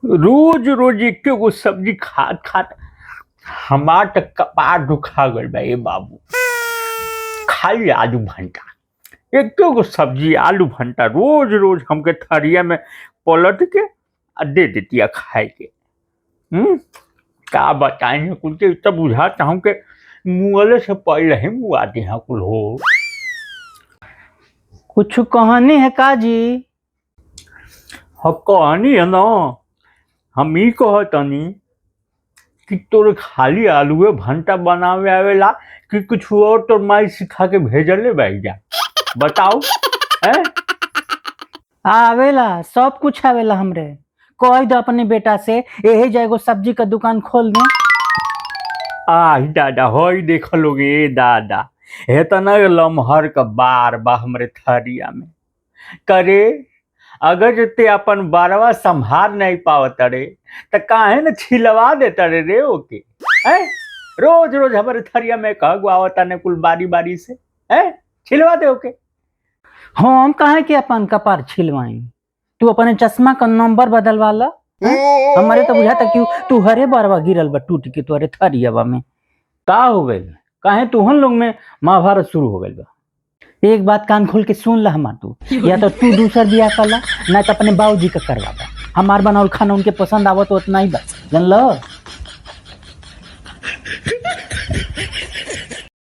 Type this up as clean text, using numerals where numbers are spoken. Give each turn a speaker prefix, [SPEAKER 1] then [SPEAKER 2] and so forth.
[SPEAKER 1] रोज रोज एके गो सब्जी खात खात हमार त कपार दुखा गइल बा ए बाबू। खाली आलू भंटा, एके गो सब्जी आलू भंटा रोज रोज हमके थरिया में पलट के आ दे देतिया खाए के। का बताई कुल के त बुझाता हमके मुअले से पहिले ही मुआ दिहा कुल हो।
[SPEAKER 2] कुछ कहनी है का जी?
[SPEAKER 1] ह कहनी है न, हम ई कहतनी कि तोर खाली आलूए भंटा बनावे आवेला कि कुछ और तोर माई सिखा के भेजले बाई जा, बताओ हैं?
[SPEAKER 2] आवेला, सब कुछ आवेला हमरे। कह दो अपने बेटा से यही जा एगो सब्जी का दुकान खोल दे।
[SPEAKER 1] आह दादा, होई देख लोगे ए दादा, हेतना लमहर क बार बा हमरे थरिया में। करे अगर ते अपन बारवा संभार नहीं पावत रे त काहे न छिलवा देता रे रे ओके हैं? रोज रोज हमारे थरिया में कह आवता ने कुल बारी बारी से हैं, छिलवा दे ओके।
[SPEAKER 2] हम काहे के अपन कपार छिलवाई? तू अपने चश्मा का नंबर बदलवा ला। हमारे तो बुझाता कि तू हरे बारवा गिरल बा टूट के तोहरे थरियावा में।
[SPEAKER 1] का हो गइल? काहे तुहन लोग में महाभारत शुरू हो गइल बा?
[SPEAKER 2] एक बात कान खोल के सुन ला हमार, तू या तो तू दूसर बियाह कर ला, ना तो अपने बाबूजी का करवा दा। हमार बनावल खाना उनके पसंद आवत उतना ही बस, जानल?